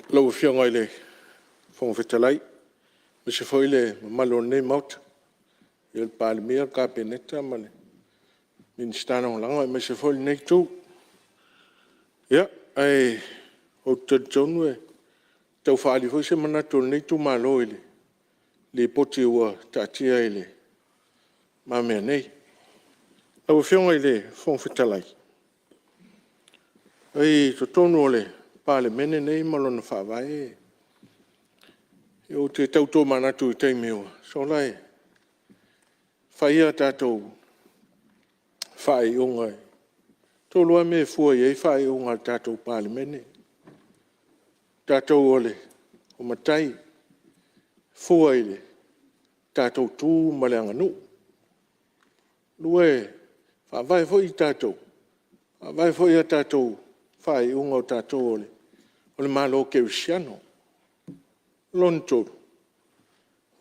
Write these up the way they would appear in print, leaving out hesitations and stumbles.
Lau Afioga i le Fofoga Fetalai, aemaise foi le mamalu o lenei Maota, i le afio o le Palemia, le Kapeneta ma Minisita Lagolago aemaise foi lenei Itu. Ia, ae ou te talitonu e tau faaali foi se manatu o lenei itumalo i le Lipoti ua taatia i lumamea nei. Lau Afioga i le Fofoga Fetalai, i totonu o le Palemene lenei ma lona Faavae, ou te tau tomanatu i taimi ua sola e fai a tatou faaiuga, e 3 lava mea e fua i ai faaiuga a le tatou Palemene. O tatou o matai, e fua i le tatou tu ma le aganuu. Lua e faavae foi tatou, e faavae foi a tatou faaiuga o tatou o le Malo Kerisiano. Lona 3, e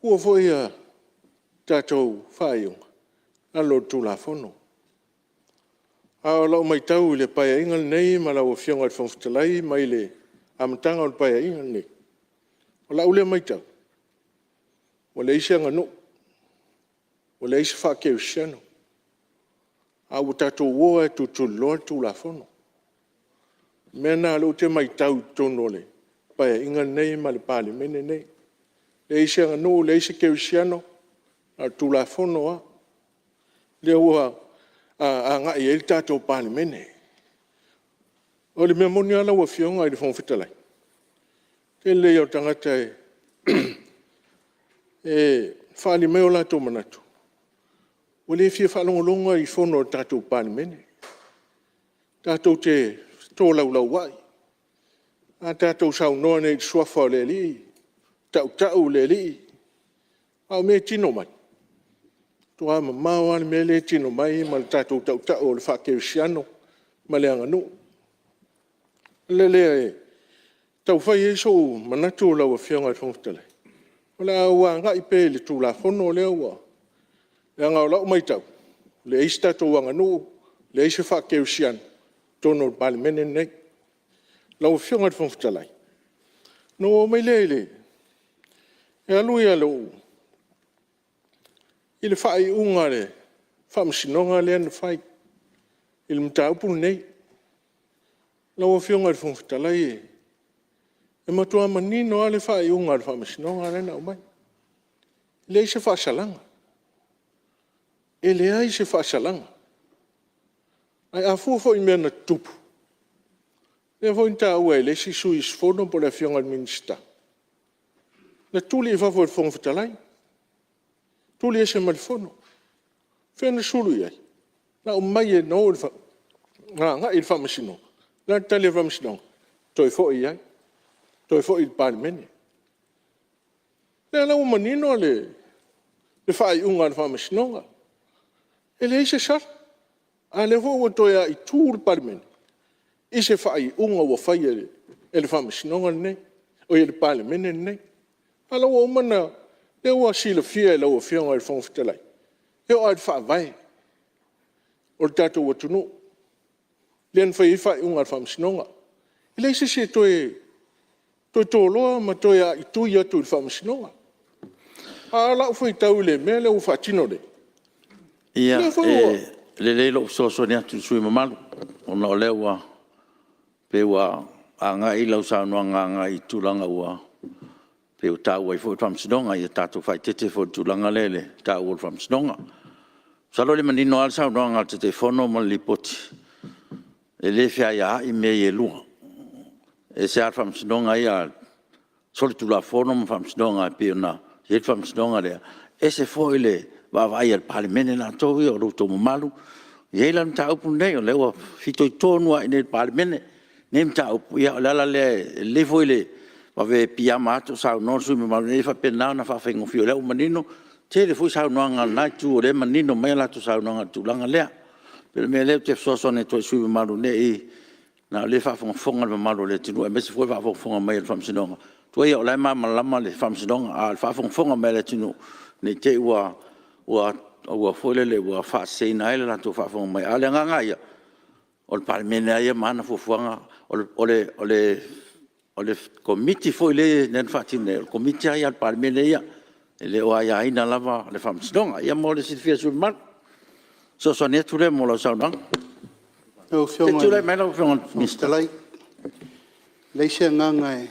fua foi a tatou faaiuga i lalo o le Tulafono. A o lau matau i le Paeaiga lenei lau Afioga i le Fofoga Fetalai mai le amataga o le Paeaiga lenei, o lau lea matau, ua leai se aganuu, ua leai se faakerisiano, a ua tatou o lava e tulituliloa le Tulafono. O le mea lena o lea ou te matau i totonu o le Paeaiga lenei ma le Palemene lenei, leai se aganuu, leai se kerisiano, na o le Tulafono lava lea ua agai i ai le tatou Palemene. O le mea moni lava lau Afioga i le Fofoga Fetalai, o le tele ia o tagata e faaali mai o latou manatu, ua le fia faalogologo lava i fono a le tatou Palemene, tatou te fetolaulauai, a tatou saunoa nei i le Suafa o le Alii, tautau le Alii, a o mea e tino mai, e matua mamao lava le mea lea e tino mai ma le tatou tautau o le faakerisiano ma le aganuu. O le mea lea e tau fai ai sou manatu lau Afioga i le Fofoga Fetalai, o le a ou agai pea i le Tulafono lea ua… leaga o lau matau, e leai se tatou aganuu, leai se faakerisiano i totonu o le Palemene lenei. Lau Afioga i le Fofoga Fetalai, ona ou oo mai lea i le… e alu lou… i le faaiuga a le Faamasinoga lea na fai i le mataupu lenei. Lau Afioga i le Fofoga Fetalai, e matua manino lava le faaiuga a le Faamasinoga lea na aumai, e leai se faasalaga, e leai se faasalaga. Ae a fua foi i mea na tutupu, lea foi na taua e le isi sui usufono po o le Afioga i le Minisita, na tuli i fafo e le Fofoga Fetalai, tuli ese ma le Fono. O fea na sulu i ai? Na aumai na agai i le Faamasinoga. O le a le tali a le Faamasinoga? Toe foi i ai, toe foi i le Palemene. O lea la ua manino le faaiuga a le Faamasinoga, e leai se sala, a o lea foi ua toe aaitui le Palemene i se faaiuga ua faia e le Faamasinoga lenei, oi le Palemene lenei. A o la ua uma ona, o lea ua silafia e lau Afioga i le Fofoga Fetalai, e oo lava i le Faavae o le tatou atunuu lea na fai ai faaiuga a le Faamasinoga. E leai se isi e toe toloa ma toe aaitui atu i le Faamasinoga. A o lau faitau i le mea lea ua faatino nei, o lea foi ua… Ia, e lelei lou fesoasoani atu i le sui usufono mamalu, ona o lea ua pei ua agai lau saunoaga i tulaga pei ua taua ai foi le Faamasinoga. Ia tatou faaeteete foi i le tulaga lea i le taua o le Faamasinoga. Masalo o lea e manino lava le saunoaga a le Taitaifono ma le Lipoti, e le feaiaai mea ia e lua. E ese lava le Faamasinoga ia Solitulafono ma Faamasinoga e pei ona i ai le Faamasinoga lea, ese foi le vaavaai a le Palemene latou ia o lo outou mamalu. E i ai la le mataupu lenei o lea ua fitoitonu lava i inei i le Palemene lenei mataupu. Ia o le ala lea, e lelei foi le vave piiama atu o saunoa le sui usufono mamalu, ina ia faapena ona faafaigofie, o lea ua manino. E tele foi saunoaga a lena Itu o lea e manino mai a latou saunoaga i le tulaga lea. E pei o le mea lea ou te fesoasoani atu ai i le sui usufono mamalu, ne i… leaga o lea e faafogafoga le mamalu o le atunuu aemaise foi le faafogafoga mai a le Faamasinoga. Tuai ia o la e malamalama le Faamasinoga, a o le faafogafoga mai a le atunuu, ne i te i ua faaseseina ai le latou faafofoga mai. A o le agaga lava ia, o le Palemene lava ia ma ana fuafuaga, o le O le Komiti foi lea na faatino nei, o le Komiti lava ia a le Palemene ia, e le o aiaina lava le Faamasinoga. Ia mo le silafia e le sui usufono mamalu. O le fesoasoani atu lea mo lau saunoaga. Lau Se i Afioga i tulai le mai lau Afioga i le Fofoga Minisita. Fetalai, e leai se agaga e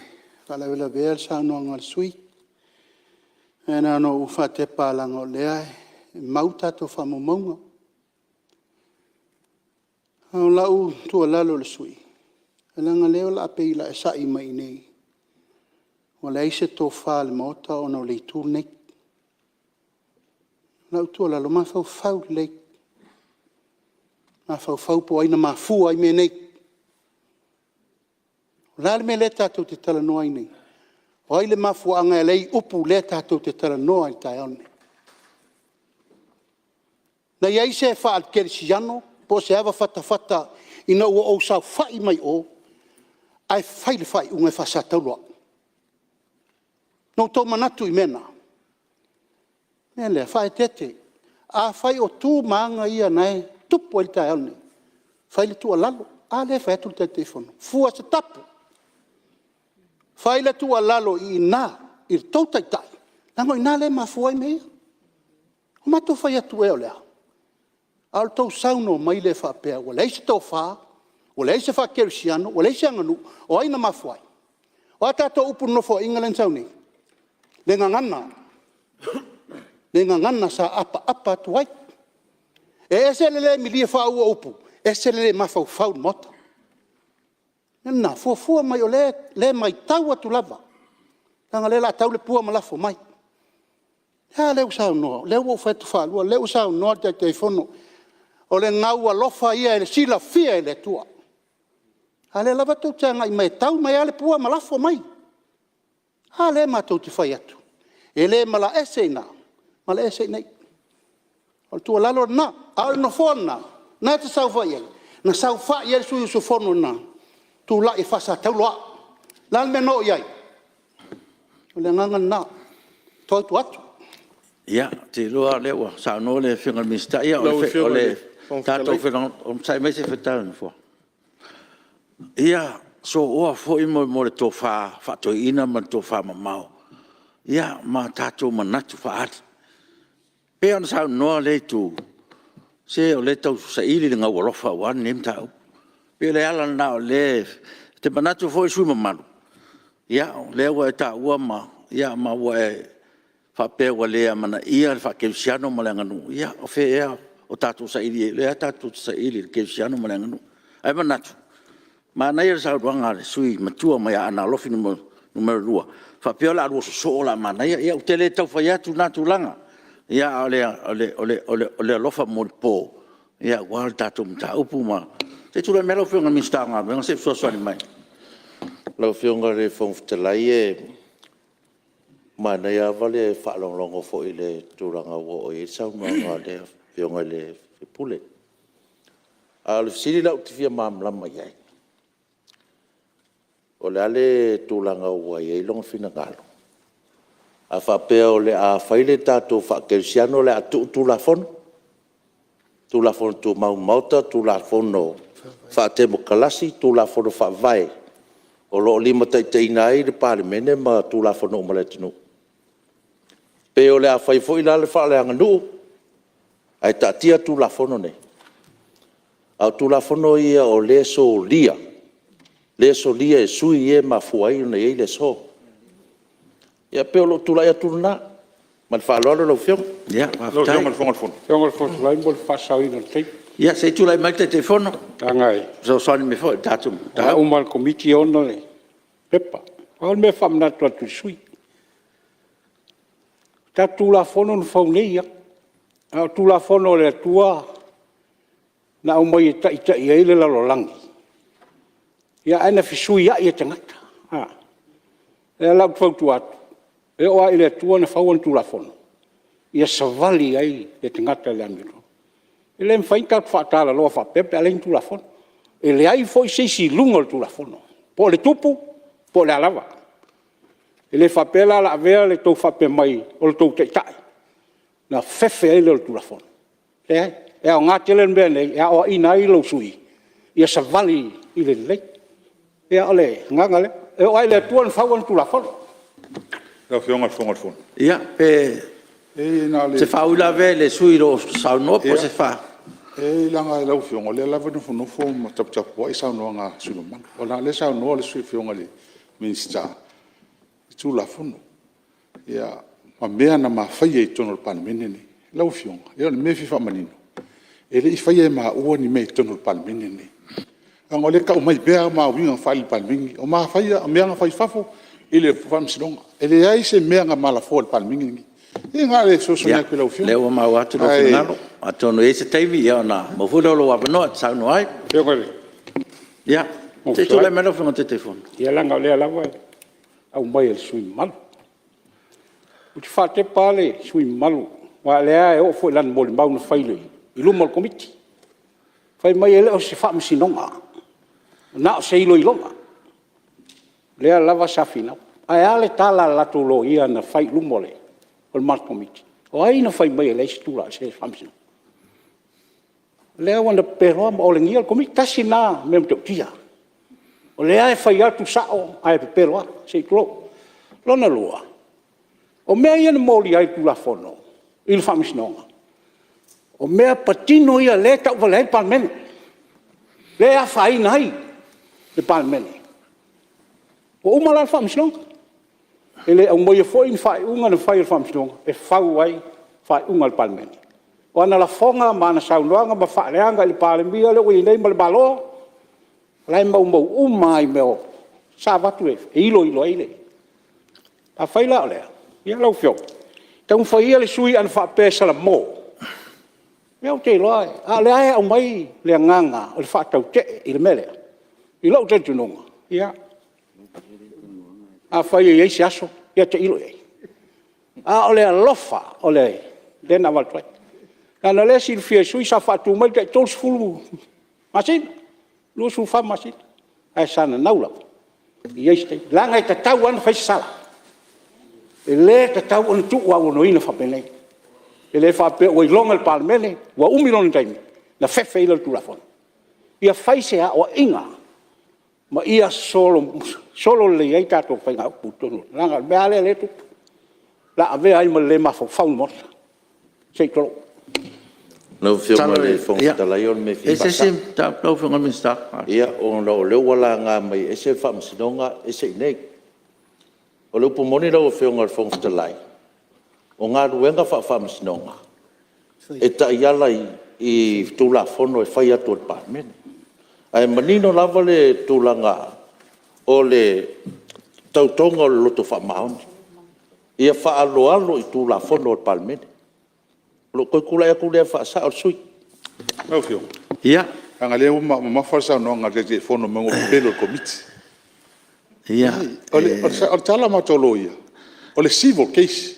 faalavelavea le saunoaga a le sui usufono. Ae na ona ou faatepa leaga o lea e mau tatou faamaumauga. O lau tuualalo i le sui usufono, leaga o lea e pei o le a e sai mai i inei ua leai se tofa a le Maota ona o le Itu lenei. O lau tuualalo, mafaufau lelei, mafaufau po o ai na mafua ai mea nei. O le a le mea lea tatou te talanoa ai nei? O ai le mafuaaga e ala ai upu lea tatou te talanoa ai i le taeao lenei? Na i ai se faakerisiano po o se avafatafata ina ua ou saofai mai o ae fai le faaiuga e faasatauro au? Na outou manatu i mea na? O le mea lea, faaeteete, afai o tu ma aga ia o lena e tupu ai le taeao lenei, fai le tuualalo. A lea e fai atu le Taitaifono, fua se tapu, fai le tuualalo i ina i le tou Taitai, leaga o i ina lea e mafua ai mea ia. Ua matou fai atu ea o le a? A o le tou saunoa mai lea faapea ua leai se tofa, ua leai se faakerisiano ua leai se aganuu, o ai na mafua ai? O a tatou upu i le Nofoaiga lea na sau nei? Le gagana, le gagana sa apaapa atu ai. E ese le le milia faauu o upu, ese le le mafaufau i le Maota. O le mea lena, fuafua mai o lea e matau atu lava, leaga o lea o le a tau le pua ma lafo mai. A lea ua saunoa, o lea ua ou fai atu faalua, o lea ua saunoa le Taitaifono, o le gaualofa ia e silafia e le Atua. A o lea lava tou te agai mai e tau mai lava le pua ma lafo mai. A lea matou te fai atu, e le malaese i ina, malaese i inei. O le tuualalo lena, a o le nofoa lena, lena e te saofai ai, na saofai ai le sui usufono na tulai e faasataulo au. O le a le mea na oo i ai? O le agaga lena e fautua atu. Ia, ou te iloa o lea ua saunoa le Afioga i le Minisita. Ia Lau o Afioga i le le Fofoga tatou Fetalai… Onosai mai se i fai le tala a le Nofoa. Ia sooa foi le tofa faatoeaina ma le tofamamao ma tatou manatu faaali. E pei ona saunoa lea Itu, se o lea e tausaili le gaualofa aua lenei mataupu. E pei o le ala lena o lea… Ou te manatu foi le sui usufono mamalu, o lea ua e taua ma ua e faapea ua le amanaia le faakerisiano ma le aganuu. Ia o fea ea o tatou saili ai? O lea tatou te saili i le kerisiano ma le aganuu. Ae manatu, manaia le saunoaga a le sui usufono matua mai Aana Alofi 2, faapea o le a lua sosoo o le a manaia. Ia ou te le tau fai atu na tulaga, a o le alofa molipo aua le tatou mataupu. Se i tulai mai lau Afioga i le Minisita o Galuega se i fesoasoani mai. Lau Afioga i le Fofoga Fetalai, e manaia lava le faalogologo foi i le tulaga ua oo i ai le saunoaga a le Afioga i le sui usufono. A o le fesili la ou te fia malamalama i ai, o le a le tulaga ua i ai lona finagalo? A faapea o le a fai le tatou faakerisiano o le a tuu Tulafono? Tulafono Tumau a le Maota, Tulafono Faatemokarasi, Tulafono Faavae o lo o limataitaiina ai le Palemene ma Tulafono uma a le atunuu? Pe o le a fai foi la le faaleaganuu ae taatia Tulafono nei? A o Tulafono ia o lea e solia, lea e solia e sui usufono ia e mafua ai ona i ai le aso. Ia pei o lou tulai atu lena. Ma le faaaloalo lau Afioga. Ia, faafetai. Ia se i tulai mai le Taitaifono e fesoasoani mai foi i le tatou mataupu. Leaga e uma lava e le Komiti e ona le pepa. Pau le mea e faamanatu atu i le sui usufono, o tatou Tulafono na fau nei lava, a o Tulafono a le Atua na aumai e taitai ai le lalolagi, ae na fesuiai e tagata. O lea la ou te fautua atu, e oo lava i le Atua na fau ana Tulafono, ia savali ai le tagata i le amiotonu. E le mafai ona tatou faatalaloa faapea pe a leai ni Tulafono. E leai foi se isi i luga o le Tulafono, po o le tupu po o le a lava. E le faapea la o le a avea le tou faapea mai o le tou taitai ona fefe ai lea o le Tulafono. E leai, e aoga tele le mea lenei e aoaina ai lou sui usufono ia savali i le lelei. Ia o le agaga lea. E oo lava i le Atua na fau ana Tulafono. Ia, pe o se faauilavea i le sui usufono o lo o saunoa po o se... Leai leaga lau Afioga o lea lava e nofonofo ma taputapuai saunoaga a sui usufono mamalu. Leaga o lea e saunoa le Afioga i le Minisita i Tulafono ma mea na ma faia i totonu o le Palemene lenei. Lau Afioga, o le mea e fia faamanino, e le i faia e maua ni mea i totonu o le Palemene lenei. Leaga o lea e tau mai pea ma uiga na faaali i le Palemene lenei. O mea na fai i fafo i le Faamasinoga. E leai se mea na ma lafoa i le Palemene lenei. Ia na o le fesoasoani atu i lau Afioga. Ia, o lea ua maua atu lou finagalo. Atonu e i ai se taimi ona maua foi lea o lou avanoa e te saunoa ai. Ia, se i tulai mai lau Afioga i le Taitaifono. Ia leaga o lea lava e aumai e le sui usufono mamalu. Ou te faatepa lava le sui usufono mamalu, aua o lea e oo foi i lana molimau na fai i luma o le Komiti, fai mai e le o se Faamasinoga, na o se iloiloga. O lea lava sa finau. Ae a le tala a le latou Loia na fai i luma o le matou Komiti? O ai na fai mai e leai se Faamasinoga? Lea ua na pepeloa ma olegia le Komiti. Tasi lena mea matautia. O lea e fai atu sao ae pepelo lava, se i tulou. Lona lua, o mea ia na molia ai i le Tulafono i le Faamasinoga, o mea patino ia lea e tauvalea ai le Palemene, lea e afaina ai le Palemene. Ua uma la le Faamasinoga, e le aumaia foi ni faaiuga na fai e le Faamasinoga e fau ai faaiuga a le Palemene. O ana lafoga ma ana saunoaga ma faaleaga i le Palemia lea ua i ai nei ma le Malo, o la e maumau uma lava i mea sa avatu e iloilo ai le... Afai la o lea, ia lau Afioga, taumafai ia le sui usufono ana faapea e salamo, ia ou te iloa, a o lea lava e aumai le agaga o le faatautee i le mea lea. I lou talitonuga, ia, afai e i ai se aso, ia tailo i ai. A o le alofa lea na avatu ai. Leaga o lea e silafia e sui usufono sa faatu mai le tai 30 masina, 24 masina, ae sa nanau lava e i ai se taimi, leaga e tatau lava ona fai se sala. E le tatau ona tuuaunoaina faapenei. E le faapea ua iloga i le Palemene ua umi lona taimi ona fefe ai lea o le Tulafono. Ia fai se aoaiga ma ia sololelei ai tatou faigaupu i totonu, leaga o le mea lava lea e tupu, o le a avea ai ma le le mafaufau i le Maota, se i tulou. Lau Afioga i le Fofoga Fetalai o le mea e fia faasao. Ia, ona o lea ua laga mai e ese le Faamasinoga ese i inei. O le upu moni lau Afioga i le Fofoga Fetalai, o galuega faa-Faamasinoga, e taiala i Tulafono e fai atu e le Palemene. Ae manino lava le tulaga o le tautoga o le loto faamaoni, ia faaaloalo i Tulafono a le Palemene. O lou toe tulai atu lea e faasao le sui usufono. Lau Afioga, leaga o lea ua mamafa le saunoaga a le Taitaifono fai mai ua ou pepelo i le Komiti. O le tala a matou loia, o le civil case,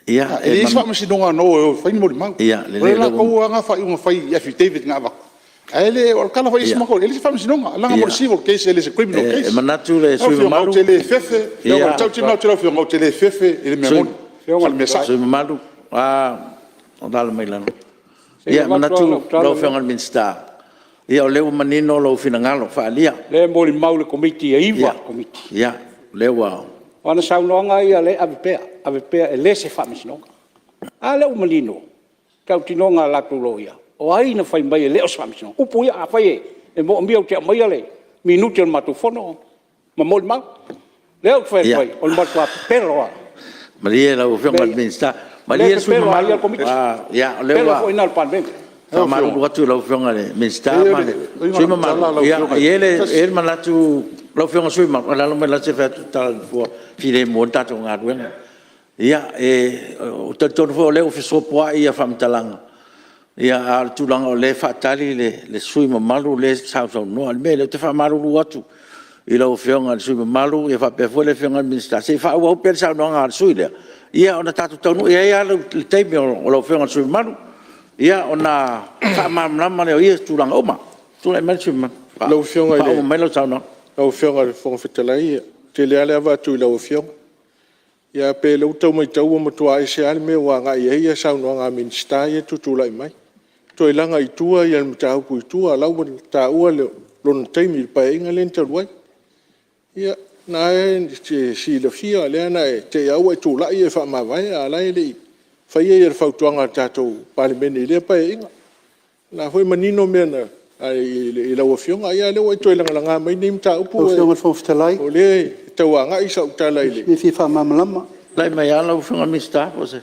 e leai se faamasinoga na o e fai ni molimau. O le latou lava lena faaiuga fai i affidavit na avatu, ae le o le tala foi a isi matou loia, e leai se faamasinoga, leaga o le civil case e le o se criminal case. Lau Afioga, ou te le fefe, e tautino atu i lau Afioga, ou te le fefe i le mea moni a o le mea sao. Le sui usufono mamalu, alaala mai lalo. Ia, e manatu lau Afioga i le Minisita, o lea ua manino lou finagalo faaalia. O lea e molimau le Komiti e 9 le Komiti. O ana saunoaga lava ia o lea e ave pea, ave pea e le o se faamasinoga. A lea ua manino le tautinoga a latou loia, o ai na fai mai e le o se faamasinoga? O upu ia, afai e manaomia ou te aumaia minute o le matou fono ma molimau. O lea ou te fai atu ai, o le matua pepelo lava. Malie lau Afioga i le Minisita, malie le sui usufono mamalu, O le pepelo lava ia o le Komiti, pepelo foi lena i le Palemene. E faamalulu atu i lau Afioga i le Minisita ma le sui usufono mamalu, e i ai le manatu lau Afioga i le sui usufono mamalu, alaala mai i lalo se i fai atu le tala a le Nofoa, e filemu ai le tatou galuega. Ia, ou te talitonu foi o lea ua fesopoai faamatalaga, a o le tulaga o lea e faatali le sui usufono mamalu lea e sausaunoa. O le mea lea, ou te faamalulu atu i lau Afioga i le sui usufono mamalu faapea foi le Afioga i le Minisita, se i faaauau pea le saunoaga a le sui usufono lea, ona tatou taunuu… E i ai lava le taimi o lau Afioga i le sui usufono mamalu, ona faamalamalama lea o ia tulaga uma. Tulai mai le sui usufono mamalu e faauma mai lau saunoaga. Lau Afioga i le Fofoga Fetalai, e tele lava le ava atu i lau Afioga, ae pei o lea ua tau matau ua matua ese lava le mea ua agai i ai saunoaga a Minisita ia e tutulai mai, toe laga i tua le mataupu i tua, o la e ua taua lona taimi i le Paeaiga lea talu ai. Ia, lena e te silafia o lea na te i lava ua e tulai e faamavae a o la e le i faia le fautuaga a le tatou Palemene i lea Paeaiga. O lena foi e manino mea i lau Afioga, a o lea ua e toe lagalaga mai lenei mataupu, Lau Afioga i le Fofoga Fetalai, o lea e tau agai sau tala i le… o si mea e fia faamalamalama. Tulai mai lava lau Afioga i le Minisita mo se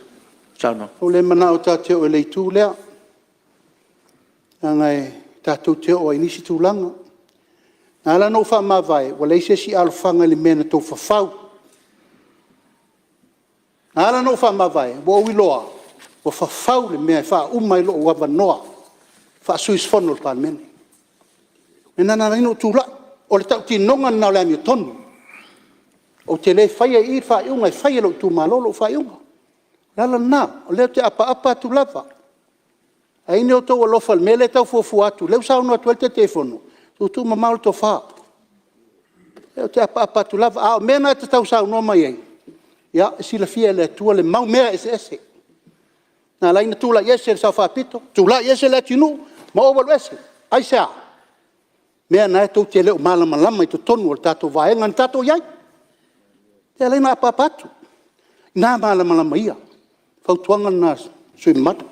saunoaga. Ua ou le manao tatou te oo i le itu lea, leaga tatou te oo ai i nisi tulaga. Na ala ona ou faamavae, ua leai se isi alofaga i le mea na outou fafau. Na ala ona ou faamavae, ua ou iloa ua fafau le mea e faauma ai lou avanoa faa-sui usufono o le Palemene. O le mea lena na ala ai ona ou tulai, o le tautinoga lena o le amiotonu. Ou te le faia i i le faaiuga, e fai e lou itumalo lou faaiuga. O le ala lena, o lea ou te apaapa atu lava. A i ai ni outou alofa i le mea lea e tau fuafua atu, o lea ua saunoa atu ai le Taitaifono, tuutuumamao le tofa. O lea ou te apaapa atu lava, a o mea na e te tau saunoa mai ai, ia e silafia e le Atua le mau mea eseese na ala ai ona tulai ese le Sao Faapito, tulai ese Leatinuu ma ou alu ese. Aisea? O mea na tou te le o malamalama i totonu o le tatou Vaega na tatou i ai. Lea e ala ai ona apaapa atu, ina malamalama ia. O le fautuaga lena i le sui usufono mamalu.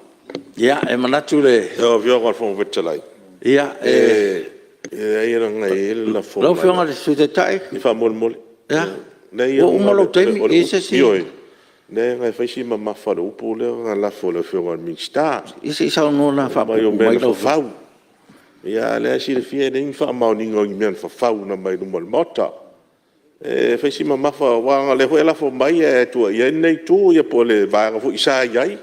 Ia, e manatu le… Lau Afioga i le Fofoga Fetalai, e leai leaga e i ai le lafoga. Lau Afioga i le Sui Taitai, Faamolemole. Ua uma lou taimi. E i ai se isi… Ioe, leaga e fai si mamafa o le upu lea na lafo e le Afioga i le Minisita. Ia se i saunoa la e Fai mai faapuupuu o mea mai na lau… fafau. A o lea e silafia e leai ni faamaoniga o ni mea na fafau na aumai i luma o le Maota. E fai si mamafa aua o lea foi e lafo mai ae tuuaia ai lenei itu ia po o le vaega foi sa i ai.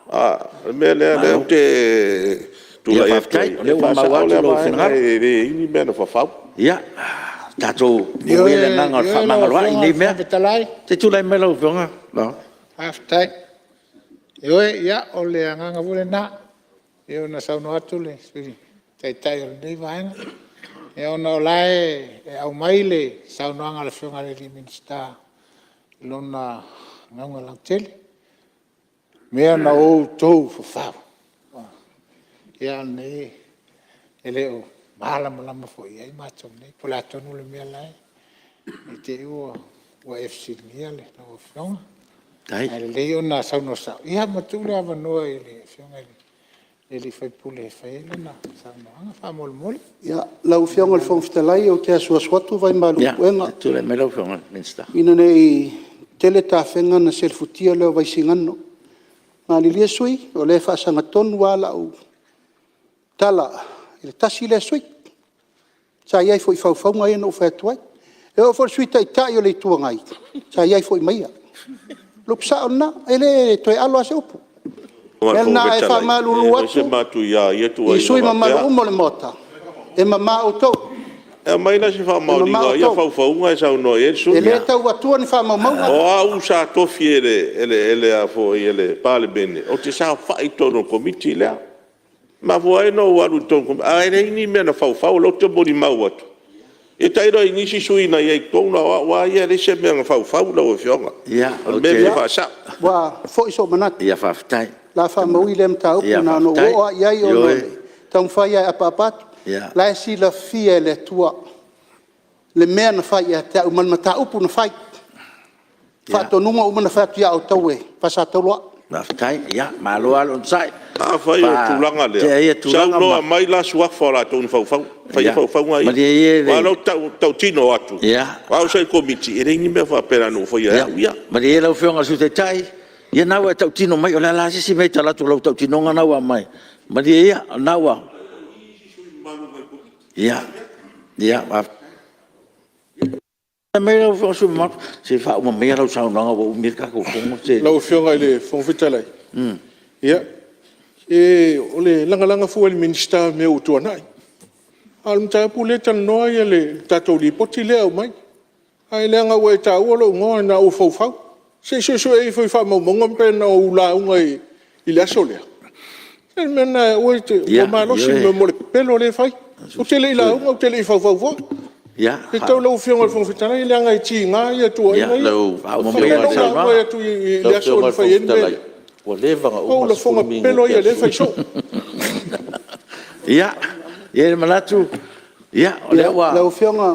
O le mea lea ou te tulai atu ai Faafetai o lea e ua maua faasao atu lea lou vaega, finagalo. e leai ni mea na fafau. Ia, tatou maua ia le agaga o le Ioe lau fefaamagaloai i Afioga i nei le mea. Fofoga Fetalai. Se i tulai mai lau Afioga Loau. Faafetai. Ioe, ia o le agaga foi lena e pei ona saunoa atu le Sui Taitai o lenei Vaega, ona o la e aumai le saunoaga a le Afioga i le Minisita i lona nauna lautele, mea na outou fafau. A o lenei e le o malamalama foi i ai matou nei po o le a tonu le mea la e… Ne i te i ua e fesiligia lau Afioga, ae lelei ona saunoa sao ma tuu le avanoa i le Afioga i le sui usufono e fai ai lana saunoaga faamolemole. Ia, lau Afioga i le Fofoga Fetalai, ou te asuasu atu vai malu i puega Ia, tulai mai lau Afioga i le Minisita. ina ne i tele tafega ona selefutia lea o Vaisigano. Malilie sui usufono, o lea e faasagatonu lava lau tala i le tasi lea sui usufono sa i ai foi i faufauga ia na ou fai atu ai. E oo foi i le Sui Taitai o le Itu Agai, sa i ai foi ma ia. O le upu sao lena, e le toe alo lava se upu. O le mea lena e faamalulu E fai atu se matuia i ia i tuuaiga sui usufono faapea. mamalu uma o le Maota, e mama outou. E aumai la se E mama faamaoniga o ia outou. faufauga e saunoa i ai le sui E usufono. le tau atua ni faamaumauga. O au sa tofi e le Palemene ou te saofai i totonu o le Komiti lea. E mafua ai ona ou alu i totonu, ae leai ni mea na faufau, o lea ou te molimau atu. Ia tailo i nisi sui usufono na i ai i totonu, a o au lava ia e leai se mea na faufau lau Afioga. O le mea e fia faasao. Ua foi sou manatu, Ia, faafetai. o le a faamaui lea mataupu, na ona ou oo lava i ai ona o le taumafai lava e apaapa atu. O la e silafia e le Atua le mea na fai ia te au ma le mataupu na fai, faatonuga uma na fai atu ia outou e faasatauro au. Faafetai. Malo lava le onosai. Afai o le tulaga Faatea lea, ia tulaga ma… saunoa mai la suafa o latou na faia faufauga ia. Malie ia Aua o lea ou te tautino atu, o au sa i le Komiti, e leai ni mea faapena na ou faia e au ia. Malie ia lau Afioga i le Sui Taitai, ia o lena ua e tautino mai, o le a la se isi mea i tala atu o lau tautinoga lena ua aumai. Malie ia o lena ua… Ia, tulai mai lau Afioga i le sui usufono mamalu, se i faauma maia lau saunoaga ua umi ai le tatou Fono. Lau Afioga i le Fofoga Fetalai, ia, se o le lagalaga fua e le Minisita o mea ua tuanai. A o le mataupu lea e talanoa le tatou Lipoti lea e aumai. Ae leaga ua e taua lou igoa ina ua faufau. Se i suesue ifo i faamaumauga pe na ou lauga i le aso lea. Se o le mea lena aua e te… Ua malosi le mea o le pepelo lea e fai. Ou te le i lauga ou te le i faufau foi. E tatau lau Afioga i le Fofoga Fetalai, leaga e tiga tuuaiga ia. Faauma E faapefea maia ona lau ou lauga atu i le aso na fai ai le mea lea? O au lafoga pepelo ia o lea e fai soo. Ia, e i ai le manatu o lea ua… Lau Afioga,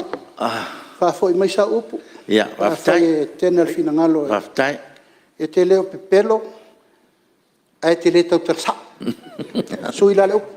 Faafoi mai sau upu, afai e tetena le finagalo, e te le o pepelo ae e te le tautala sao. Sui la le upu.